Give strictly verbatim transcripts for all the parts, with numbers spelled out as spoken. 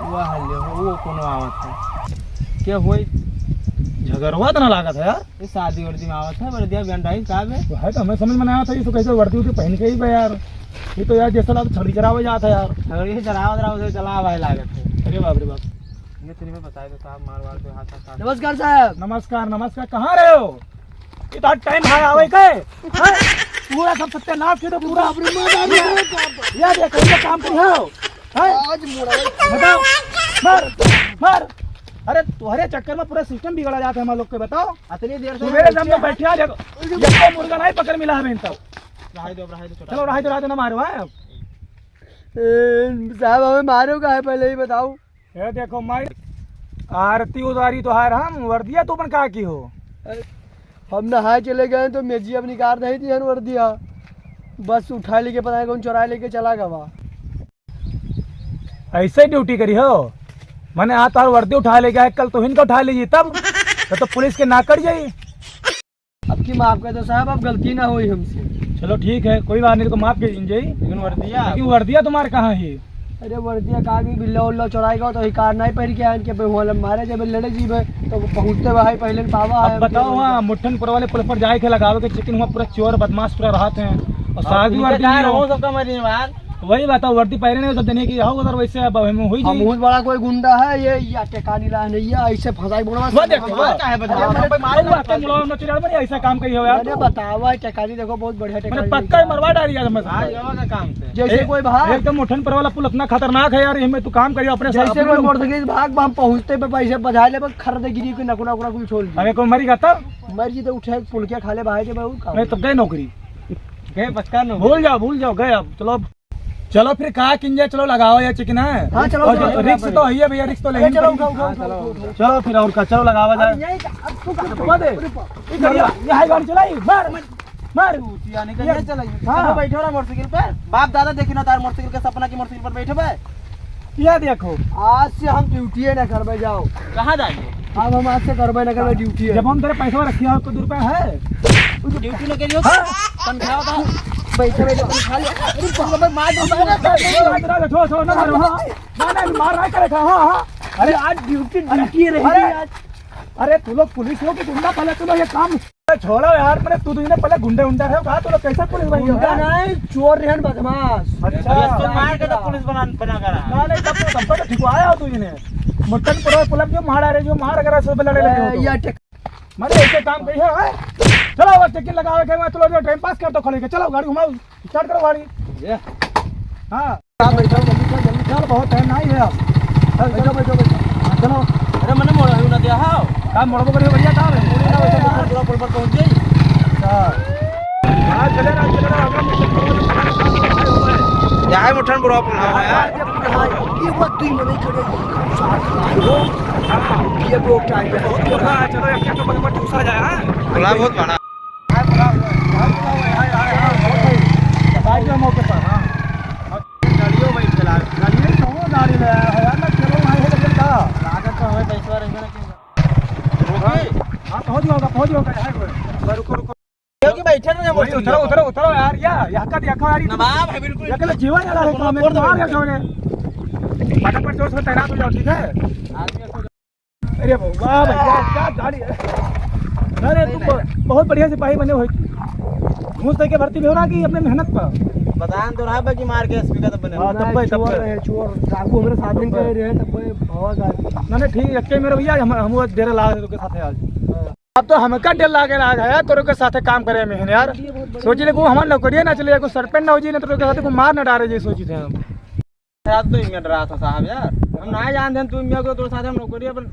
वाह, ले हो, वो कोनो आवत है? के होई? झगड़वा तो ना लागत है यार। ये शादी वर्दी में आवत है, वर्दिया पहन रही का बे? तो है तो हमें समझ में ना आवत है, ये तो कैसे वर्दी उर्दी पहन के ही बे यार। ये तो यार जैसा लगा छड़ी चरावे जात है यार। छड़ी चरावत रहो, उसे चला भाई लागत है। अरे बाप रे बाप। ये तेरी में बताए तो साहब, मार वार के हाथ साथ। नमस्कार साहब। नमस्कार, नमस्कार। कहाँ रहे हो? इतना टाइम है आवे के? हैं? पूरा सब सत्यानाश कर दो, पूरा। बाप रे, मार, मार, मार, मार। ये देखो, ये काम किया हो। हैं? आज मुड़ा। बताओ। मार, मार। अरे, तुम्हारे चक्कर में पूरा सिस्टम बिगड़ा जाता है हम लोग के, बताओ। अतनी देर से सुबह से हम तो बैठे हैं, देखो, ये तो मुर्गा नहीं पकड़ मिला है, बहन, तो। रहाई दो, रहाई दो, छोटा। चलो, रहाई दो, रहाई दो, ना मारो, हैं? ए, साहब, हमें मारो का है, पहले ही बताओ। ए देखो माई, आरती उतारी तोहार हम, वर्दिया तू अपन का की हो? हम नहाए चले गए तो मेजिया अपनी कार नहीं थी हन वर्दिया, बस उठा लेके पता नहीं कौन चुराए लेके चला गवा। ऐसे ड्यूटी करी हो? मैंने आज तोहार वर्दी उठा लेके आए, कल तो इनका उठा लीजिए तब, तो, तो पुलिस के ना कट जाई। अब की माफ कर दो साहब, अब गलती ना होई हमसे। चलो ठीक है, कोई बात नहीं, तो माफ कर दीजिए। लेकिन वर्दिया? लेकिन वर्दिया तुम्हारे कहाँ है? अरे वर्दिया कहाँ गई? बिल्ला उल्ला चुराई गवा तो ही कार नहीं पहन के आए, इनके पे हुआ मारे जब लड़े जी में, तो पहुँचते भाई पहले बाबा अब आए बताओ, हमके। हाँ, मुट्ठनपुर वाले पुल पर जाए के लगावे के चेकिंग हुआ, पूरा चोर बदमाश पूरा रहते हैं। और अब शादी इनके वादी कहाँ नहीं हो। रहो, सबका मरी मार। वही बात है, वर्दी पहने नहीं तो देने की हो, उधर वैसे अब हम हुई हम जी। बहुत बड़ा कोई गुंडा है ये, या टेकानी ला नहीं, या ऐसे फंसाई बोलवा। वो देखो, वो। अरे, अरे, मारे, मारे, मारे, मारे, मारे, मारे, मारे, मारे, ऐसा काम कही हो यार मैंने तू। बतावा, टेकानी देखो, बहुत बढ़िया मैंने टेकानी पक्का लेके ही मरवा डाली आज मैं। आज गवा का काम से। जैसे ए, कोई भाग। एकदम मुठनपुर वाला पुल इतना खतरनाक है यार, इनमें तू काम करियो अपने साथ, जैसे अपने कोई लोग। मोटरसाइकिल भाग, हम पहुँचते पे पैसे बजा ले, बस खर दे गिरी, कोई नकुना, नकुना, कोई छोड़ दी। अरे, कोई मरी गया तब? मर जी तो उठे, पुलकिया खा ले, भाई, जब और का नहीं, होई? तब गए नौकरी। गए, पक्का नौकरी। भूल जाओ, भूल जाओ, गए अब। चलो, अब चलो फिर का किन जाए, चलो लगाओ या चिकना। हाँ, चलो, और चलो, जो चलो, रिस्क चलो। तो है ही है भैया, रिस्क तो अरे, लेनी चलो, पड़ेगी। उठाओ, उठाओ, हाँ, उठाओ, चलो। उठाओ, उठाओ। चलो फिर और का, चलो लगावा जाए। अब यही, अब तू रुकवा दे। ये, ये, ये हाई गाड़ी चलाई, मार, मार। तू चिया नहीं ये, करना, चलाई। हाँ। चलो, बैठो ना मोटरसाइकिल पे। बाप दादा देखी ना तार मोटरसाइकिल के सपना की मोटरसाइकिल पर बैठे बे। ये देखो। आज से हम ड्यूटी ना करबे, जाओ। कहाँ जाएंगे? अब हम आज से करबे ना करबे ड्यूटी। जब हम तेरे पैसा रखिया हो तो दो रुपया है? ड्यूटी ना करियो? हाँ। तनख्वाह बा। बैठे, बैठे, तनख्वाह ले। अरे, बाप रे, मार दो, मार दो। छोड़, छोड़, ना मारो, हाँ। ना, ना, मार ना करे था, हाँ, हाँ। अरे, आज ड्यूटी, अरे, ड्यूटी रही अरे, आज। अरे, तू लोग पुलिस हो कि गुंडा? पहले तू लोग ये काम छोड़ो यार, मैंने तू दुनिया पहले गुंडे उंडे रहे हो, कहा तू लोग कैसे पुलिस बन गए गुंडा यार? नहीं, चोर रहन बदमाश। अच्छा। अरे, तो मार के तो पुलिस बना, बना कर आया। ना, नहीं, तब तो, तब तो ठीक आया हो तू इन्हें। मुट्ठनपुर पुलिस जो मार आ रहे, जो मार अगर ऐसे लड़े लगे हो तो। या टेक- मैंने ऐसे काम कही है, हैं? चलो, वो टिकट लगावे के, मैं तो लोग टाइम पास कर दो, खड़े के। चलो, गाड़ी घुमाओ, स्टार्ट करो गाड़ी। ये। हाँ। आप बैठो, जल्दी चल, जल्दी चल, बहुत टाइम नहीं है अब। चल, चलो, बैठो, बैठो। हाँ, चलो। अरे, मैंने मोड़ ना दिया, हाँ। काम मोड़बो करियो, बढ़िया काम है। मुड़ी ना वैसे पूरा पुल पर पहुँच गई। अच्छा। हाँ, चले ना, चले ना, यहाँ है मुट्ठनपुर पुल है यार। ये बात तू ही मने करे, ये साथ में हो। ये वो टाइम है। हाँ, चलो, एक तो बगल में दूसरा जाए, हाँ। खुला बहुत बड़ा। हाय, खुला हुआ है। हाय, खुला हुआ है। हाय, हाय, हाय, हाय। भाई, जो मौके पर, हाँ। गाड़ियों में चला, गाड़ियों में कौन गाड़ी ले आया है यार? मैं चलो, वहाँ है, लेकिन का? लागत तो हमें पैसा रहेगा ना कि रुकी? हाँ, पहुँच गया होगा, पहुँच गया होगा, यहाँ पर। रुको, रुको। क्योंकि बैठे रहे वही, मोटरसाइकिल उतरो, पर। उतरो, उतरो यार, या, यहाँ का देखो यार, ये तो नवाब है बिल्कुल। ये तो जीवन वाला है, फोड़ दो मार भाई। के छोड़े। फटाफट जोर से तैनात हो जाओ, ठीक है? आदमी को अरे वाह भैया, क्या गाड़ी है। अरे तू ब-, बहुत बढ़िया सिपाही बने हो तू। घूस दे के भर्ती भी हो ना कि अपने मेहनत पर? बतान तो रहा बा कि मार के एसपी का तब बने। हाँ, तब नहीं, पे, तब चोर पे। रहे, चोर। डाकू हमारे साथ में तब पे। गए रहे, तब पे भवा गाड़ी। ना, ना, ठीक है, मेरे भैया, हम, हम वो डेरा ला रहे के साथ है आज। हाँ। अब तो हमका डर लागे लाग है यार, तोरे के साथे काम करे में है यार। सोच ले, को हमार नौकरिया ना चले, को सस्पेंड ना हो जाए, ना तोरे के साथे को मार ना डारे, जे सोची थे हम। रात तो इनका डरा था साहब यार, हम ना जान देन तू इनका को तोरे साथे हम नौकरी अपन।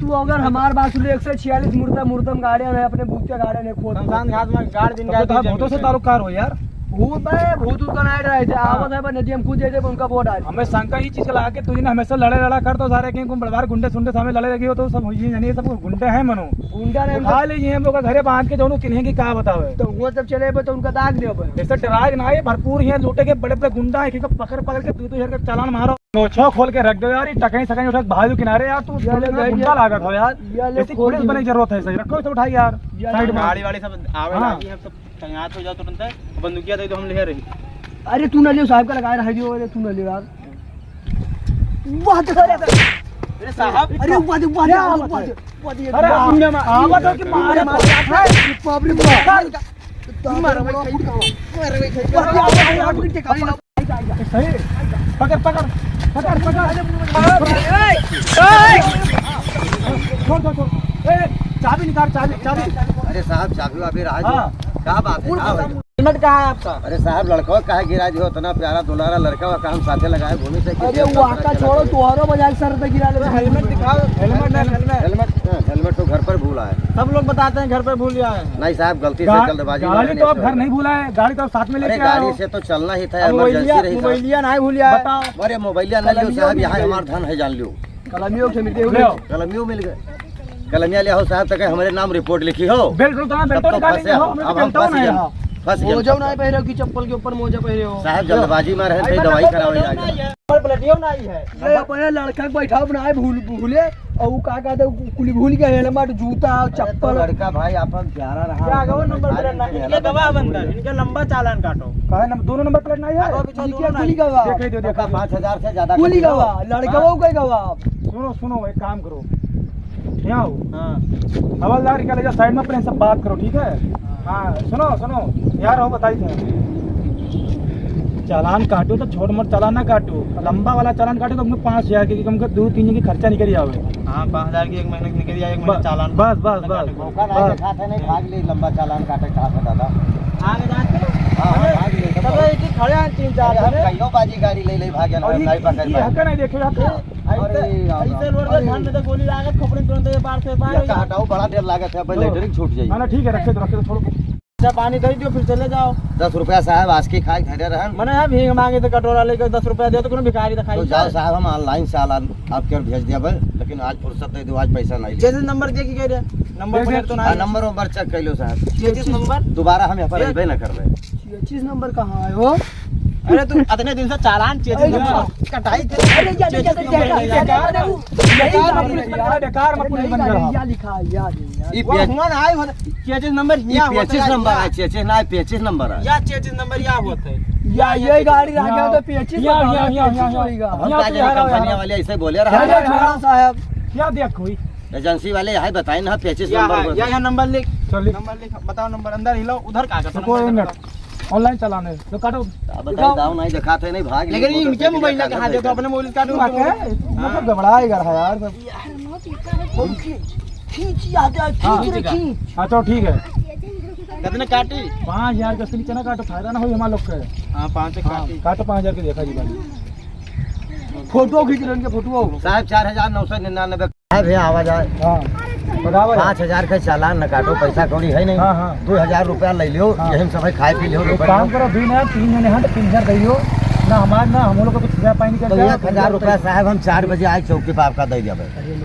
तू अगर हमार बात सुन ले, एक सौ छियालीस मुर्दा, मुर्दम गाड़ियां है, अपने बूथ के गाड़ियां है, खोद शमशान घाट में गाड़ दिन तब का तो भूतों से ताल्लुकार हो यार। भूत है, भूत उनका नहीं रहे थे, हाँ। आवत है, पर नदी हम कूद जाते, पर उनका वोट आ जाए। हमें शंका ये चीज लगा के तू इन्हें हमेशा लड़े लड़ा कर तो सारे के गुंडे सुंडे सामने लड़े लगे हो तो सब ये नहीं, सब गुंडे हैं मनो। गुंडा नहीं उठा ले ये हम लोग का घरे बांध के दोनों किन्हें की का बतावे। तो वो जब चले बे तो उनका दाग दे बे। ऐसे डराए ना, ये भरपूर है, लूटे के बड़े बड़े गुंडा है, इनको पकड़ पकड़ के दो दो हजार का चालान मारो। नोचो खोल के रख दो यार, ये टकई सकई उठा के भाजो किनारे यार, तू ये ले, गुंडा ये लागत हो यार। ये ले ऐसी खोल पुलिस दी। बने जरूरत है सही, रखो इसे उठाई यार, ये साइड में। गाड़ी वाड़ी सब आवे हाँ। लागी, हम सब तैनात हो जाओ तुरंत, बंदूकिया दे दो, हम ले रही। अरे तू ना लियो, साहब का लगाए रह दियो, अरे तू ना लियो यार। वाह, देखो रे। अरे साहब, अरे, वाह, वाह, क्या वाह, बात वाह, है? वाह, अरे, वाह। हमने मा-, आवत हो कि मारे, मारे, मारे, मारे। बाप रे, बाप। मार, मार, मार, मार, मार, मार, मार, मार, मार, मार, सही। पकड़, पकड़, पकड़, पकड़। छोड़, छोड़, छोड़। ए, चाबी निकाल, चाबी, चाबी। अरे साहब, चाबी वाबी रहा जो। हाँ। का बात है, का हो गया? हेलमेट कहाँ है आपका? अरे साहब, लड़का काहे गिरा दियो, इतना प्यारा दुलारा लड़का हुआ, काम साथे लगाए घूमे से। अरे, वो आका छोड़ो, तोहरो बजाय सर पे गिरा ले। हेलमेट दिखाओ। हेलमेट नहीं, हेलमेट। हेलमेट, हाँ, हेलमेट तो घर पर भूला है। सब लोग बताते हैं घर पर भूल गया है। नहीं साहब, गलती से गा-, जल्दबाजी में गाड़ी तो आप घर नहीं भूला है, गाड़ी तो आप साथ में लेके आए हो। गाड़ी से तो चलना ही था, अब इमरजेंसी मोबाइलिया, रही साहब। मोबाइलिया नहीं भूलिया है। बताओ। अरे मोबाइलिया नहीं लियो साहब, यहाँ हमार धन है, जान लियो। कलमियो के मिलते हुए। ले आओ। कलमियो मिल गए। कलमिया ले आओ साहब, तक हमरे नाम रिपोर्ट लिखी हो। बेल्ट उतारो, बेल्ट तब तो निकाल फंसे लेंगे, हो। हम, हम फंस गए। मोजा नहीं पहरे हो कि चप्पल के ऊपर मोजा पहरे हो? साहब, जल्दबाजी में रहे थे, दवाई करावे जाके। नंबर प्लेटियो नहीं है। ये अपने लड़का के बैठाओ ना, भूल, भूले, और वो का कहते, कुली भूल गया, हेलमेट, जूता, अरे तो चप्पल। लड़का भाई आपन प्यारा रहा, क्या गवा नंबर प्लेट ना, इनके गवा बंदर, इनके लंबा चालान काटो। काहे नंबर, दोनों नंबर प्लेट नहीं है? हाँ, तो अभी तो इनके दोनों कुली नहीं। गवा। देखा, देखा, देखा। पाँच हजार से ज्यादा कुली गवा, लड़का हाँ। वो का गवा। सुनो, सुनो, एक काम करो, यहाँ आओ। हाँ। हवलदार के ले जाओ, साइड में अपने सब बात करो, ठीक है? हाँ। हाँ, सुनो, सुनो, यार, हो बताई थे। चालान काटो तो छोट मोट चालान ना काटो, लंबा वाला चालान काटो तो हमको पाँच हजार के, हमको दो तीन दिन की खर्चा निकल जावे। हाँ, पाँच हजार की एक महीने की निकल जाए, एक महीने ब-, चालान बस, बस, ना बस, काटे। मौका नहीं बस। दिखाते, नहीं भाग ले, लंबा चालान काटे कहाँ से दादा? आगे जाके? हाँ, हाँ, भाग ले, तब तो एक ही खड़े हैं तीन चार अरे, हम जने। कहियो बाजी गाड़ी ले ले भागे ना, और ये, गाड़ी पकड़ ये पाए। हक नहीं देखे जाते। अरे, ऐसे, राम, ऐसे राम। लोग के अरे। ध्यान में तो गोली लागत, खोपड़ी में तुरंत ये बार से बार ये हो जाए। हटाओ, बड़ा देर लागत है, भाई, लो। लेटरिन छूट जाई। ना, ना, ठीक है, रखे दो, रखे दो, छोड़ो। अच्छा, पानी दे दियो, फिर चले जाओ। दस रुपया साहब, आज की खाए धरे रहन। मने है, भीख मांगे तो कटोरा लेके दस रुपया दे, तो कोनो भिखारी दिखाई तो जाओ जाए। साहब, हम online चालान आपके ओर भेज दिया भाई, लेकिन आज फुर्सत दे दो, आज पैसा नहीं ले। चेचिस नंबर दे के कह रहे, नंबर दे दे। प्लेट तो हाँ, नहीं। नंबर वंबर चेक कर लो साहब। चेचिस नंबर? दोबारा हम यहाँ पर ये अइबे ना करबे। चेचिस नंबर कहाँ है हो? अरे तू अतने दिन से चालान चेचिस अरे नंबर यार। कटाई के अरे यार, चेचिस यार, नंबर यार, नहीं यार, है। यार, यार, यार, बेकार मत पुलिस बन गया, बेकार मत पुलिस बन गया। यार, लिखा, यार, यार। ई वो पेच-, हुआ ना आए हो, चेचिस नंबर ई हिया होता पेचिस है, नंबर या। है, चेचिस ना, पेचिस नंबर है। या चेचिस नंबर या होता है। या, या, ये या, गाड़ी रह गया या, तो पेचिस या, बताओ, या, या, पेचिस या, या। होएगा। हम या का तो जाने यार कंपनिया आया। वाले ऐसे बोले रहा अरे है। छोड़ो साहब। क्या देख कोई? एजेंसी वाले यहाँ बताए ना, पेचिस या, नंबर हाँ, पर। या, या नंबर लिख। चल लिख। नंबर लिख, बताओ नंबर, अंदर हिलो, उधर का करता रुको नंबर एक मिनट। बताओ। Online चालान है, तो काटो। अब बताओ, दाव नहीं दिखाते, नहीं भाग लेकिन ले, इनके मोटर मोबाइल में साइकिल कहाँ दे दो, अपने मोबाइल काटो। बात है, मतलब हाँ। घबराएगा यार सब। यार, मत इतना खींच, खींच याद है, हाँ। खींच रे, खींच। हाँ, चलो ठीक है। कितने काटी? पाँच हजार के असली चना काटो, फायदा ना होई हमार लोग के। हाँ, पाँच एक हाँ, काटी। काटो पाँच हजार के, देखा जी भाई। फोटो खींच लेंगे, फोटो। साहब, चार हजार नौ सौ निन्यानवे। हाँ भैया, आवाज आए। हाँ, बताओ भैया। पाँच हजार के चालान न काटो, पैसा कौड़ी है नहीं। हाँ, हाँ। दो हजार रुपया ले लियो, हाँ। यही में सब है, खाए पी लियो, एक काम करो, दिन है, तीन जने हैं तो तीन हजार दे दियो। ना हमार, ना हम लोग को कुछ खिला पाएंगे तो क्या? एक हजार रुपया साहब, हम चार बजे आए चौकी पे आपका दे देबे। अरे नहीं, नहीं,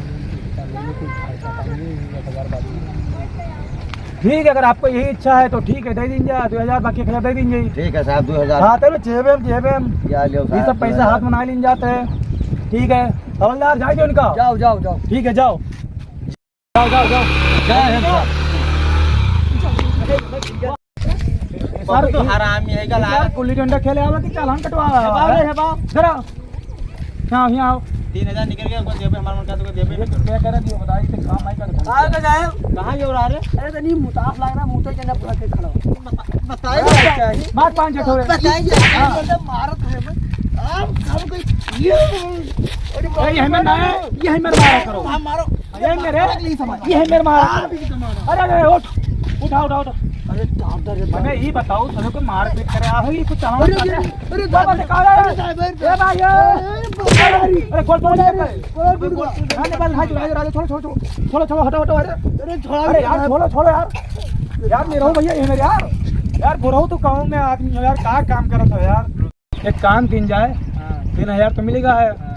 नहीं, कोई खर्चा पानी नहीं, एक हजार बाकी। ठीक है, अगर आपको यही इच्छा है तो ठीक है, दे दीन जा, दो हजार बाकी एक हजार दे दीन जा। ठीक है साहब, दो हजार। हाँ, तो जेबे में, जेबे में। या लियो ये साहब, सब पैसा दो हजार। हाथ में ना लीन जाते हैं। ठीक है, हवलदार, जाए दो इनका। जाओ, जाओ, जाओ। ठीक है, जाओ। जाओ, जाओ, जाओ। जय हिंद साहब। सर तो हरामी है, गला है। गुल्ली डंडा खेले आवा कि चालान कटवा आवा? है बाप रे, है बाप। जरा। हाँ, यहाँ आओ। तीन हजार निकल गया, कोई जेबे हमारे मन का तो कोई जेबे ये नहीं। क्या करे दियो, बताइए, तो काम नहीं करता। कहाँ का जाए? कहाँ ये उड़ा रहे? अरे, तो नहीं, मुताफ लग रहा, मुँह तो जन्नत बुला के खड़ा हो। बता-, बताइए क्या है? मार पाँच जठोरे। बताइए, हाँ। ये तो मारत है, मैं। आप, आप कोई, ये, अरे, ये है मेरा, ये है मेरा मारा करो। आप मारो। ये मेरे, ये है मेरे मारा। अरे, अरे, उठ, उठा, उठा, उठा। अरे, डॉक्टर रे, अबे, ये बताओ, तने कोई मारपीट करे आ, ये कुछ चालान अरे, काटे? अरे, अरे, बाबा, अरे, निकाल, अरे, अरे, साहब, अरे, ए भाई, ए, अरे, अरे, अरे, अरे, गोल, गोल, गोल, गोल, गोल, गोल, अरे, गोल, गोल, अरे, अरे, छोड़ो, छोड़ो, छोड़ो, हटो, हटो, अरे। अरे, छोड़ो, अरे, यार, यार। छोड़ो, छोड़ो, यार। यार, मेरा हो भैया, ये मेरे यार। यार, बुढ़ऊ तो गाँव में आदमी हो, यार, का काम करत हो, यार? एक काम कीन जाए, हाँ। तीन हजार तो मिलेगा है। हाँ।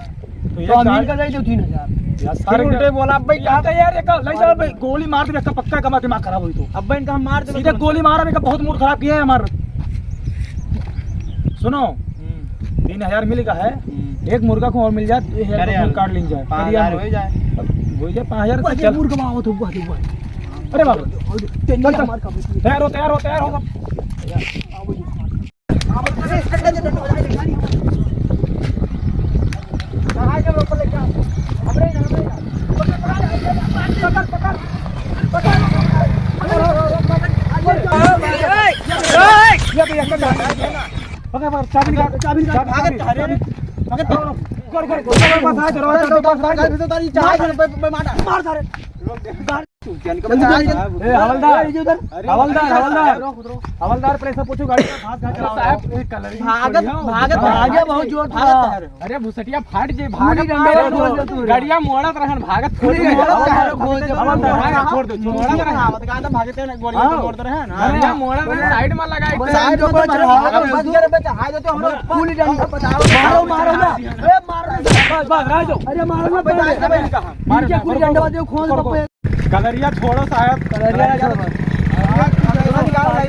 तो ये तो अमीन चार का दे दो तीन हजार। यार, फिर सारे उल्टे के बोला, "अब्बे, यार, कहाँ तो यार, एक ले जाओ भाई, गोली मार दे, इसका पक्का कमा दिमाग खराब हुई तो।" अब्बे, इनका हम मार दे, सीधे गोली मारा, मेरा बहुत मूड खराब किया है हमारा। सुनो, हम्म। तीन हजार मिलेगा है, हम्म। एक मुर्गा को और मिल जाए, दो हजार अरे को यार, काट लीन जाए। पाँच हजार हो जाए। हो जाए, पाँच हजार तो चल। मुर्गा मांगो तो, वाह, वाह। अरे बाप रे। चल, चल। तैयार हो, तैयार हो, तैयार हो। पकड़, पकड़, चाबी निकाल, चाबी निकाल, भागत चाबी। भागत, भागत। कर, कर, कर, कर, पास आ, दरवाजा के पास आ। मार सारे। ए, हवलदार, हवलदार, हवलदार, पहले से पूछो, गाड़ी का भाग, भाग, अरे साहब, ये कलर ही भागत, छोड़िए। भागत, भागे बहुत जोर से। भागत है। अरे भुसटिया फाट जे, भागत पूरी डंडा मेरे खोल दे तू। गड़िया मोड़त रहन, भागत पूरी खोल दे। डंडा खोल दे। हवलदार, छोड़ दो, छोड़ दो। मोड़त रहन। आवत का तो भागत है ना, गोली तो मोड़ दे रहन। गड़िया मोड़त रहन, साइड में लगाई। साइड में तो चढ़ा, बच गया रे बेटा, हाय तो हम लोग पूरी डंडा बचाओ। मारो, मारो ना। ए, मारो ना। बस, बस, रह जाओ। अरे मारो ना, बचा दे भाई। इनके पूरी डंडा दे, खोल दे। कलरिया छोड़ो साहब। कलरिया छोड़ो।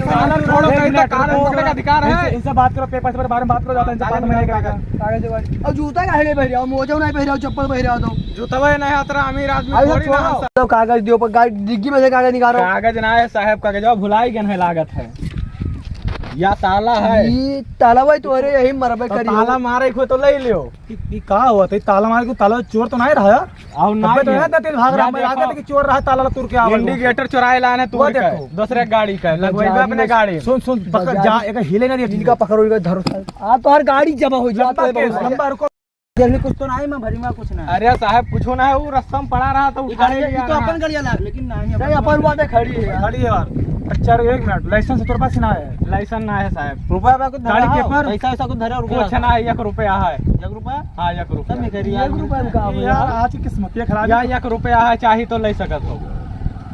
साला छोड़ो, कहीं तो कार मोड़ने का अधिकार है। इनसे, इनसे बात करो, पेपर से बारे में बात करो, ज्यादा इनसे बात नहीं करेगा। कागज दे भाई। और जूता काहे नहीं पहन रहे हो, मोजा नहीं पहन रहे हो, चप्पल पहन रहे हो तो। जूतवा नहीं आता, अमीर आदमी अरे थोड़ी ना छोड़ो। हंसा। तो कागज दियो, पर गाड़ी डिग्गी में से कागज निकालो। कागज ना है साहब, कागज भुलाई गए है, लागत है। या ताला है। ये ताला भाई, तोहरे यही मरबे तो करी। ताला मारे को तो ले लियो। ई, ई का हुआ था? ई ताला मारे को, ताला चोर तो नहीं रहा? आओ, अबे नहीं तो है। है ना, तेल भाग रहा, या मैं देखो। लागत कि चोर रहा, ताला तुर के आवे। इंडिकेटर चुराए लाने, वो तुर के। देखो। दूसरे गाड़ी का, लगवाई जा, अपने गाड़ी। सुन, सुन, पकड़, जा, एक हिले ना दिया, इनका पकड़ो, इनका धरो। आ, तो हर गाड़ी जमा हो जाता है, लंबा बहुत। लंबा रुको। देखने कुछ तो नहीं, मैं भरी में कुछ नहीं। अरे साहब, कुछ ना है, वो रास्ता में पड़ा रहा, तो ये उठा गाड़ी, ले ये तो गया अपन ना। गाड़ी है, लेकिन नहीं, नहीं, अपन अपन वाले खड़ी है यार। खड़ी है यार। अच्छा, एक मिनट, लाइसेंस तोर पास ना है? लाइसेंस ना है साहब। रुपया वुपया कुछ धरा गाड़ी हो? पेपर? पैसा वैसा कुछ धरा, रुपया? कुछ ना है, एक रुपया है। एक रुपया? हाँ, एक रुपया। सब निकल रही है। एक रुपया में का हो यार, यार? आज की किस्मत ये खराब है। या एक रुपया है, चाही तो ले सकत हो।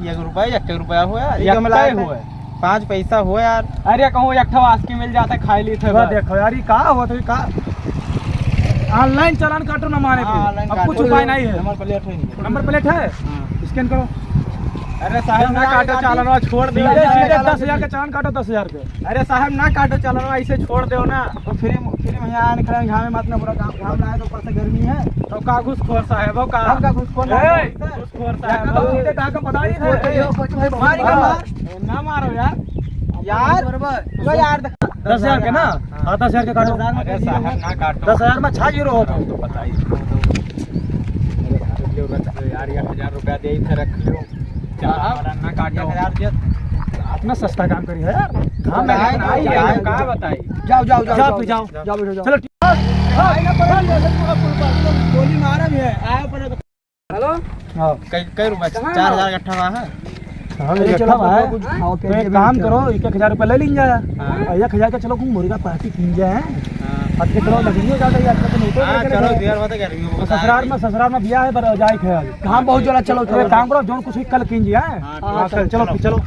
एक रुपया, एक रुपया हो यार, ये एक कम लायक है। हो है। पाँच पैसा हो यार। अरे कहूँ एक ठो आस्की मिल जाता, खाई ली थे वाह, बस। देखो यार, ये का होत है, का online चालान काटो ना माने हाँ, पे। Online अब कुछ काटो। उपाय नहीं है। नंबर प्लेट है इनके। नंबर प्लेट है? हाँ। Scan करो। अरे साहब, ना काटो चालान, छोड़ दियो। सीधे, सीधे दस हजार का चालान काटो, दस हजार का। अरे साहब, ना काटो चालान, ऐसे छोड़ दो ना। तो फिर, फिर यहाँ आने खड़े घाम में मत ना, पूरा घाम, घाम लाए तो ऊपर से गर्मी है। तो का घुसखोर साहब हो का? हम का घुसखोर ए, ना? घुसखोर साहब हो। सीधे कहा के बता ही घुसखोर है। है। मार, मार। ना मारो यार। यार, बराबर। तो यार, दस हजार के ना? हाँ। हाँ, दस हजार के काटो। दस हजार में अरे साहब, ना काटो। दस हजार में छह जीरो होता है। तो बताइए। अरे यार, ये रख लो यार, एक हजार रुपया दे, इधर रख लो। चला साहब, वाला ना काटो। एक हजार दे। इतना सस्ता काम करी है यार। काम में नहीं, नहीं, नहीं, यार, का बताई? जाओ, जाओ, जाओ, जाओ, जाओ। जाओ, जाओ, जाओ। चलो, ठीक। गोली मारा भी है, आया पर हेलो? हाँ। कई, कई रुपया? कहाँ चार हजार हो? इकट्ठा हुआ है? हाँ, अरे, इकट्ठा चलो, हुआ है। कुछ खाओ, तो एक पियो, काम चलो। करो, एक एक हजार रुपया ले लीन जाए। हाँ। और एक हजार का चलो, कोई मुर्गा पार्टी कीन जाए। हाँ। अब के चलो, लकड़ियों ज्यादा ही, आजकल तो नहीं तो हाँ, लेके चलो, गए। देर होता गर्मी में तो ससुराल में, ससुराल में बियाह है, पर जाए थे आज। काम बहुत ज्यादा, चलो, तो चलो। एक काम करो, जोन कुछ भी कल कीन जाए। हाँ, हाँ, ठीक है, चलो, चलो। चलो।